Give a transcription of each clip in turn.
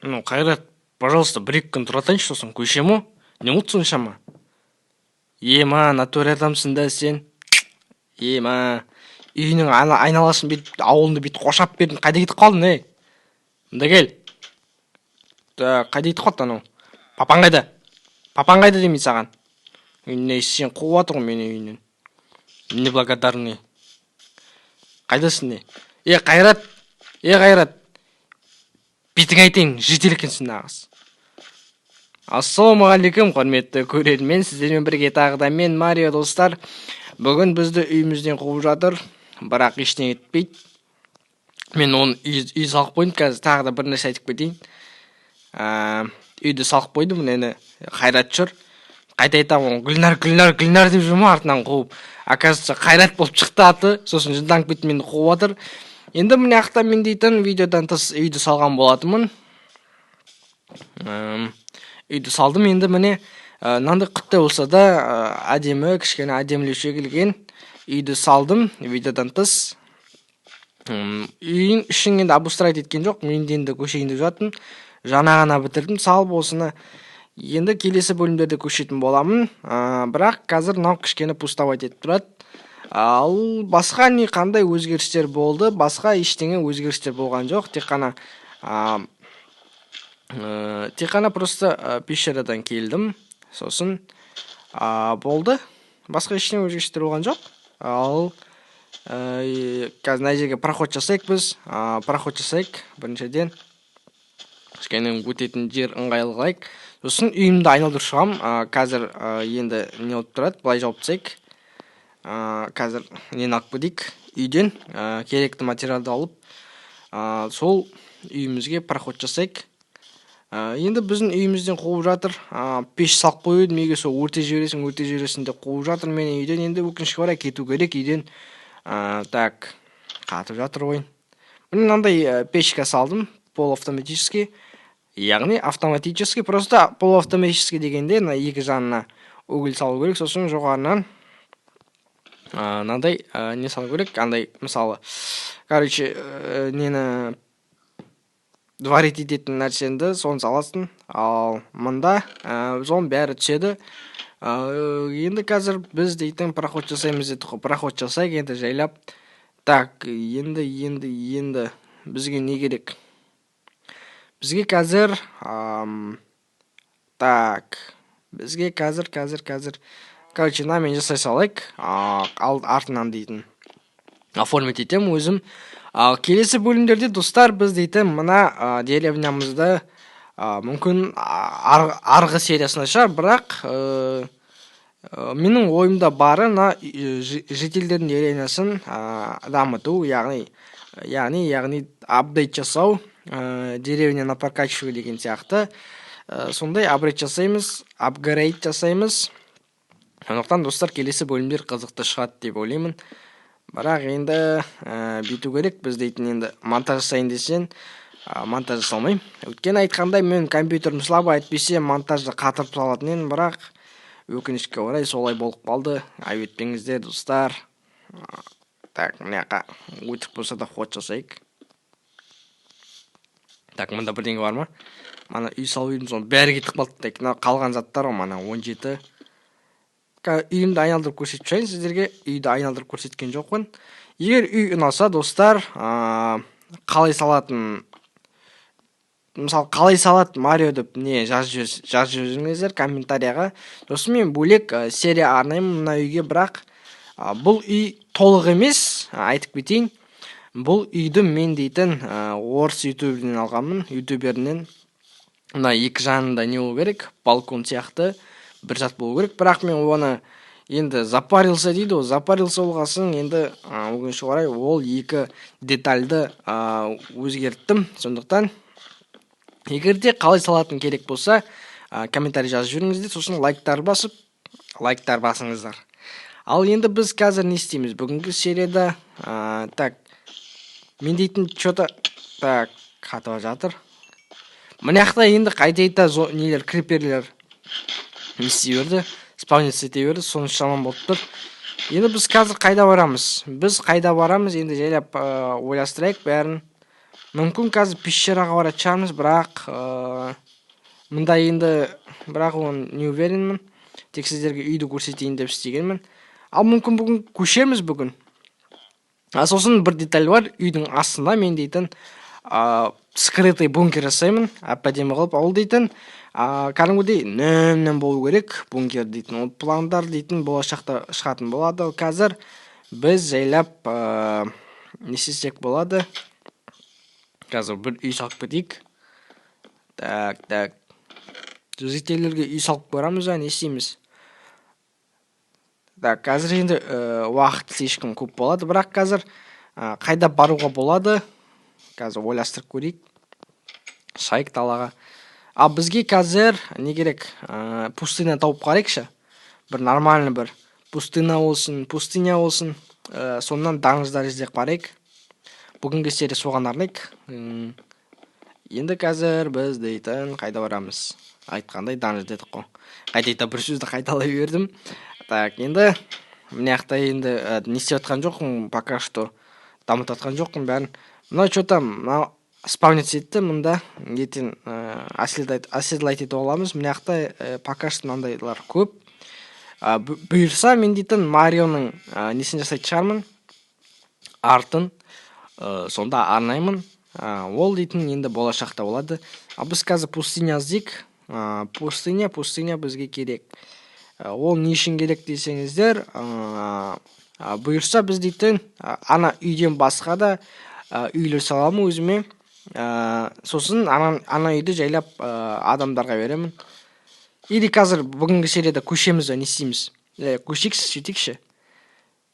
Ну, Қайрат, пожалуйста, бір екі күн тұра тұрайыншы, сосын көшемін ғой. Не болды соншама? Ема, натуре адамсың да сен. Ема, үйінің айналасын бүйтіп, ауылыңды бүйтіп қоршап бердім. Қайда кетіп қалдың, ей? Мында кел. Так, қайда кетіп қалды анау? Папаң қайда? Папаң қайда деймін саған? Не, сен қуып жатыр ғой мені үйінен. Неблагодарный. Қайдасың, не? Е, Қайрат! Е, Қайрат! Бетіңе айтайын, житель екенсің нағыз. Ассалаумағалейкум, құрметті көрермен, сіздермен бірге тағы да мен, Марио, достар. Бүгін бізді үйімізден қуып жатыр, бірақ ештеңе етпейді. Мен оны үй салып қойдым, қазір тағы да бір нәрсе айтып кетейін. Үйді салып қойдым, міне, Қайрат жүр. Қайта айтамын, Гүлнар, Гүлнар, Гүлнар деп жүрмін артынан қуып. Оказывается, Қайрат болып шықты аты, сосын жынданып кетіп мені қуып жатыр. Енді мына жақта мен дейтін видеодан тыс үйді салған болатынмын. Үйді салдым енді, міне, мынандай құттай болса да, әдемі, кішкене әдемілеу келген үйді салдым видеодан тыс. Үйдің ішін енді обустраивать еткен жоқ, мен де енді көшейін деп жатырмын. Жаңа ғана бітірдім салып осыны. Енді келесі бөлімдерде көшетін боламын. Бірақ қазір мынау кішкене пустовать етіп тұрады. Ал басқа не, қандай өзгерістер болды? Басқа ештеңе өзгерістер болған жоқ. Тек қана просто пещерадан келдім. Сосын болды. Басқа ештеңе өзгерістер болған жоқ. Ал қазір мына жерге проход жасайық біз. Проход жасайық біріншіден. Кішкене өтетін жер ыңғайлы қылайық. Сосын үйімді айналдырып шығамын. Қазір енді не болып тұрады? Былай жауып тастайық. Қазір нені алып кетейік үйден, керекті материалды алып, сол үйімізге проход жасайық. Енді біздің үйімізден қуып жатыр. Пеш салып қойып едім үйге, сол өртеп жібересің, өртеп жібересің деп қуып жатыр мені үйден. Енді өкінішке орай кету керек үйден. Так, қатып жатыр ғой. Міне, мынандай печка салдым, полуавтоматический, яғни автоматический. Просто полуавтоматический дегенде мына екі жанына уголь салу керек, сосын жоғарынан мынандай не салу керек, андай, мысалы, короче, нені варить ететін нәрсеңді, соны саласың. Ал мында соның бәрі түседі. Енді қазір біз дейтін проход жасаймыз дедік қой, проход жасайық енді жайлап. Так, енді бізге не керек? Бізге қазір так, бізге қазір, короче, мынамен жасай салайық. Ал артынан дейтін оформить етемін өзім. Ал келесі бөлімдерде, достар, біз дейтін мына деревнямызды мүмкін арғы сериясында шығар, бірақ менің ойымда бары мына жительдердің деревнясын дамыту, яғни апдейт жасау, деревняны прокачиваю деген сияқты. Сондай апгрейд жасаймыз, апгрейд жасаймыз. Сондықтан, достар, келесі бөлімдер қызықты шығады деп ойлаймын. Бірақ енді бүйту керек, біз дейтін енді монтаж жасайын десең, монтаж жасай алмаймын. Өйткені, айтқандай, менің компьютерім слабый, әйтпесе монтажды қатырып салатын едім, бірақ өкінішке орай солай болып қалды. Айып етпеңіздер, достар. Так, мына жаққа өтірік болса да ход жасайық. Так, мында бірдеңе бар ма? Мана үй салып едім, соның бәрі кетіп қалды. Так, мына қалған заттар ғой, мана 17. Үйімді айналдырып көрсетіп шығайын сіздерге. Үйді айналдырып көрсеткен жоқпын. Егер үй ұнаса, достар, қалай салатын, мысалы, «Қалай салады Марио?» деп не жазып жіберіңіздер комментарияға. Сосын мен бөлек серия арнаймын мына үйге. Бірақ бұл үй толық емес, айтып кетейін. Бұл үйді мен дейтін орыс ютуберінен алғанмын, ютуберінен. Мына екі жағында не болу керек, балкон сияқты бір зат болу керек, бірақ мен оны енді запарился дейді ғой, запарился болғасын енді, өкінішке орай, ол екі детальді өзгерттім. Сондықтан егер де қалай салатын керек болса, комментарий жазып жіберіңіздер, сосын лайктар басып, лайктар басыңыздар. Ал енді біз қазір не істейміз бүгінгі серияда? Так, мен дейтін че-то, так, қатып жатыр мына жақта. Енді қайта қайта нелер, криперлер не істей берді, спавниться ете берді, сонысы жаман болып тұр. Енді біз қазір қайда барамыз? Біз қайда барамыз? Енді жайлап ойластырайық бәрін. Мүмкін, қазір пещераға баратын шығармыз, бірақ мында енді, бірақ оны не уверенмін. Тек сіздерге үйді көрсетейін деп істегенмін. Ал мүмкін, бүгін көшеміз бүгін. А сосын бір деталь бар: үйдің астында мен дейтін скрытый бункер жасаймын, әп әдемі қылып. Ол дейтін кәдімгідей нөм болу керек бункер дейтін. Ол пландар дейтін болашақта шығатын болады. Қазір біз жайлап не істесек болады? Қазір бір үй салып кетейік. Так, так, жителдерге үй салып барамыз ба, не істейміз? Так, қазір енді уақыт слишком көп болады, бірақ қазір қайда баруға болады, қазір ойластырып көрейік. Шығайық далаға. Ал бізге қазір не керек? Пустыня тауып қарайықшы, бір нормальный бір пустыня болсын, пустыня болсын. Сонан данждар іздеп қарайық. Бүгінгі серия соған арнайық. Енді қазір біз дейтін қайда барамыз? Айтқандай, данж дедік қой, қайта қайта бір сөзді қайталай бердім. Так, енді мына жақта енді не істеп жатқан жоқпын, пока что дамытып жатқан жоқпын бәрін. Мынау че там, мынау спавниться етті мында. Ертең оседлать етіп аламыз. Мына жақта пока что мынандайлар көп. Бұйырса, мен дейтін Марионың несін жасайтын шығармын, артын сонда арнаймын. Ол дейтін енді болашақта болады. Ал біз қазір пустыня іздейік. Пустыня, пустыня бізге керек. Ол не үшін керек десеңіздер, бұйырса, біз дейтін ана үйден басқа да үйлер саламын өзіме. Сосын ана үйді жайлап адамдарға беремін. Или қазір бүгінгі серияда көшеміз ба, не істейміз? Көшейікші, сөйтейікші.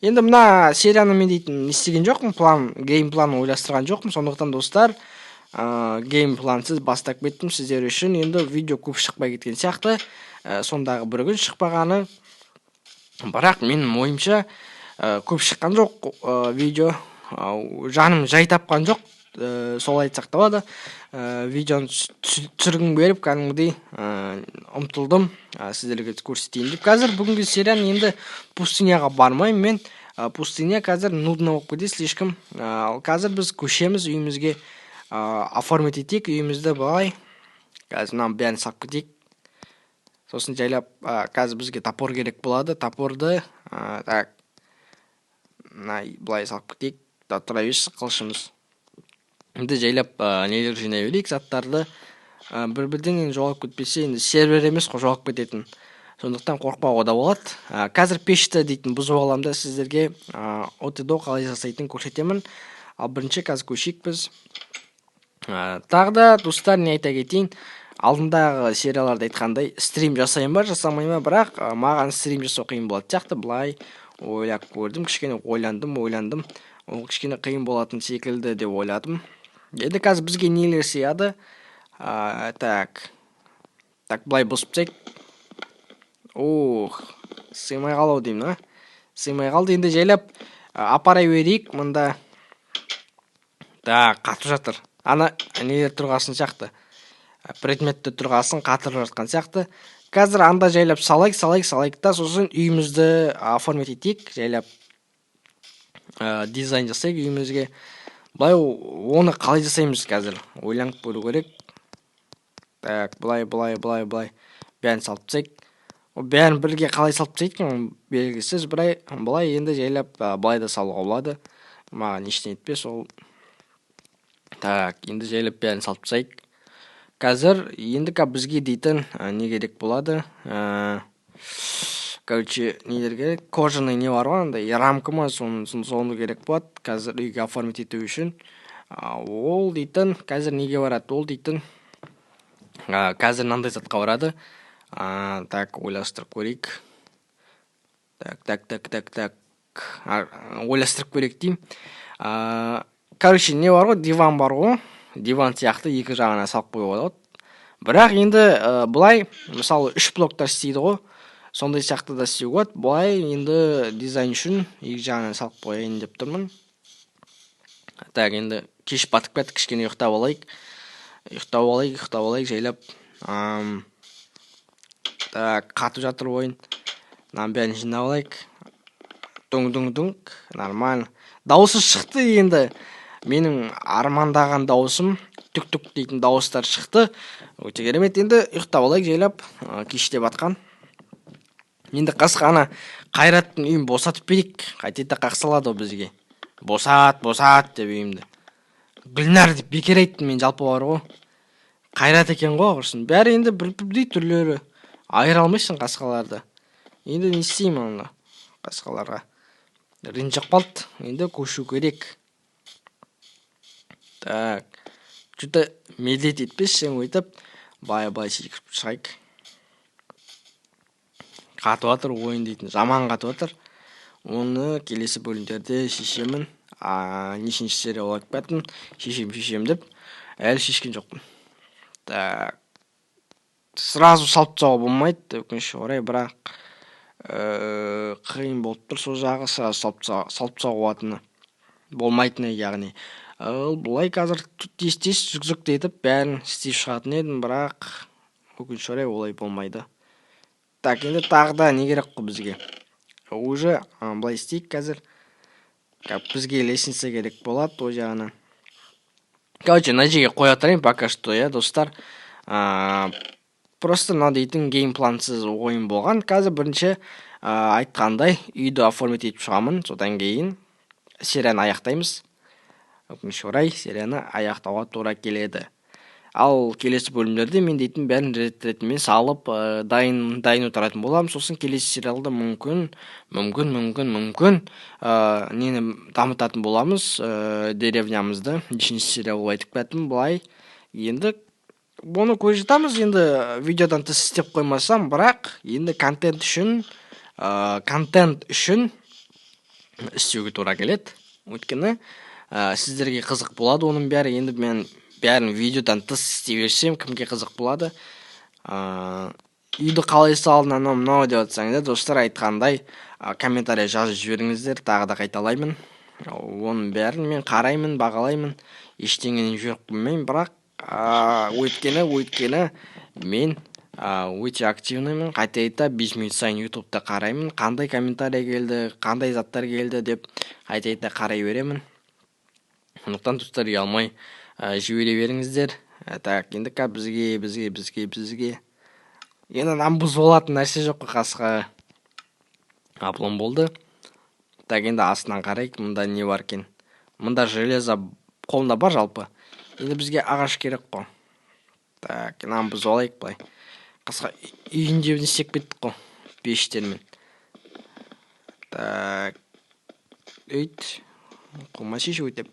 Енді мына серияны мен дейтін не істеген жоқпын, план, гейм план ойластырған жоқпын. Сондықтан, достар, гейм плансыз бастап кеттім сіздер үшін. Енді видео көп шықпай кеткен сияқты, сондағы бір күн шықпағаны. Бірақ менің ойымша, көп шыққан жоқ видео. Жаным жай тапқан жоқ, солай айтсақ та болады. Видеоны түсіргім келіп, кәдімгідей ұмтылдым сіздерге көрсетейін деп. Қазір бүгінгі серияны енді пустыняға бармаймын мен. Пустыня қазір нудно болып кетеді слишком. Ал қазір біз көшеміз үйімізге, оформить етейік үйімізді былай. Қазір мынаның бәрін салып кетейік. Сосын жайлап қазір бізге топор керек болады. Топорды так, мына былай салып кетейік да, тұра берші қылышымыз. Енді жайлап нелер жинай берейік, заттарды. Бір бірден енді жоғалып кетпесе. Енді сервер емес қой жоғалып кететін, сондықтан қорықпауға да болады. Қазір пешті дейтін бұзып аламын да, сіздерге от и до қалай жасайтынын көрсетемін. Ал бірінші қазір көшейік біз. Тағы да, достар, не айта кетейін: алдындағы серияларда айтқандай, стрим жасаймын ба, жасамаймын ба, бірақ маған стрим жасау қиын болатын сияқты. Былай ойлап көрдім, кішкене ойландым, ойландым, ол кішкене қиын болатын секілді деп ойладым. Енді қазір бізге нелер сияды? Так, так, былай бұзып тастайық. Ох, сыймай қалды ау деймін. А, сыймай қалды. Енді жайлап апара берейік мында. Так, қатып жатыр ана нелер тұрғасын сияқты, предметті тұрғасын қатырып жатқан сияқты. Қазір анда жайлап салайық, салайық, салайық та, сосын үйімізді оформить етейік жайлап, дизайн жасайық үйімізге. Былай, оны қалай жасаймыз, қазір ойланып көру керек. Так, былай, былай, былай, былай бәрін салып тастайық. Ол бәрін бірге қалай салып тастайды екен, белгісіз. Былай, былай, енді жайлап былай да салуға болады, маған ештеңе етпес ол. Так, енді жайлап бәрін салып тастайық. Қазір енді бізге дейтін не керек болады? Короче, нелер керек? Кожаный не бар ғой, андай рамка ма, соны керек болады қазір үйге оформить ету үшін. Ол дейтін қазір неге барады? Ол дейтін қазір мынандай затқа барады. Так, ойластырып көрейік. Так, так, так, так, так, ойластырып көрейік деймін. Короче, не бар ғой, диван бар ғой, диван сияқты екі жағына салып қоюға болады. Бірақ енді былай, мысалы, үш блоктар істейді ғой, сондай сияқты да істеуге болады. Былай енді дизайн үшін екі жағынан салып қояйын деп тұрмын. Так, енді кеш батып кетті, кішкене ұйықтап алайық, ұйықтап алайық, ұйықтап алайық жайлап. Так, қатып жатыр ойын. Мынаның бәрін жинап алайық. Дуң, дуң, дуң, нормально дауысы шықты енді. Менің армандаған дауысым, түк түк дейтін дауыстар шықты. Өте керемет. Енді ұйықтап алайық жайлап, кештеп атқан. Енді қасқа ана Қайраттың үйін босатып берейік. Қайтеді, қақсалады ғой бізге. «Босат, босат» деп үйімді. Гүлнар деп бекер айттым мен жалпы бар ғой. Қайрат екен ғой құрсын. Бәрі енді бір бірдей түрлері. Айыра алмайсың қасқаларды. Енді не істеймін ана қасқаларға? Ренжіп қалды. Енді көшу керек. Так. Что-то медлить етпеші өйтіп. Былай-былай секіріп шығайық. Қатып жатыр ойын дейтін. Жаман қатып жатыр. Оны келесі бөлімдерде шешемін. Нешінші серия болып кеттім. Шешем, шешем деп. Әлі шешкен жоқпын. Так. Сразу салып тастауға болмайды, өкінішке орай, бірақ қиын болып тұр сол жағы, сразу салып тастауға болатыны. Болмайтыны, яғни. Былай қазір тез тез зүк зүк етіп бәрін істеп шығатын едім, бірақ өкінішке орай, олай болмайды. Так, енді тағы да не керек қой бізге? Уже былай істейік қазір. Бізге лестница керек болады ол жағынан. Короче, мына жерге қоя тұрайын пока что, иә, достар. Просто мынау дейтін геймплансыз ойын болған. Қазір бірінші, айтқандай, үйді оформить етіп шығамын. Содан кейін серияны аяқтаймыз. Өкінішке орай, серияны аяқтауға тура келеді. Ал келесі бөлімдерде мен дейтін бәрін рет ретімен салып, дайын дайын отыратын боламын. Сосын келесі сериалда мүмкін, мүмкін, мүмкін, мүмкін, нені дамытатын боламыз, деревнямызды. Нешінші серия болып айтып кеттім былай. Енді бұны көре жатамыз, енді видеодан тыс істеп қоймасам, бірақ енді контент үшін істеуге тура келеді. Өйткені сіздерге қызық болады оның бәрі. Енді мен бәрін видеодан тыс істей берсем, кімге қызық болады? Үйді қалай салдың, анау мынау деп жатсаңыздар, достар, айтқандай, комментарий жазып жіберіңіздер. Тағы да қайталаймын, оның бәрін мен қараймын, бағалаймын, ештеңені жіберіп қоймаймын. Бірақ өйткені мен өте активныймын. Қайта қайта 5 минут сайын Ютубта қараймын, қандай комментарий келді, қандай заттар келді деп қайта қайта қарай беремін. Сондықтан, достар, ұялмай жібере беріңіздер. Так, енді бізге енді нан бұзып алатын нәрсе жоқ қой. Қасқа облом болды. Так, енді астынан қарайық, мында не бар екен? Мында железо қолымда бар жалпы. Енді бізге ағаш керек қой. Так, мынаны бұзып алайық былай. Қасқа үйінде не істеп кеттік қой пештермен. Так, өйт қолыма шешіп өтеп.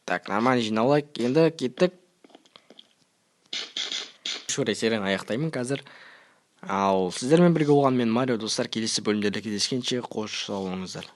Так, нормально жинап алайық. Енді кеттік. Серияны аяқтаймын қазір. Ал сіздермен бірге болған мен, Марио. Достар, келесі бөлімдерде кездескенше, қош сау болыңыздар.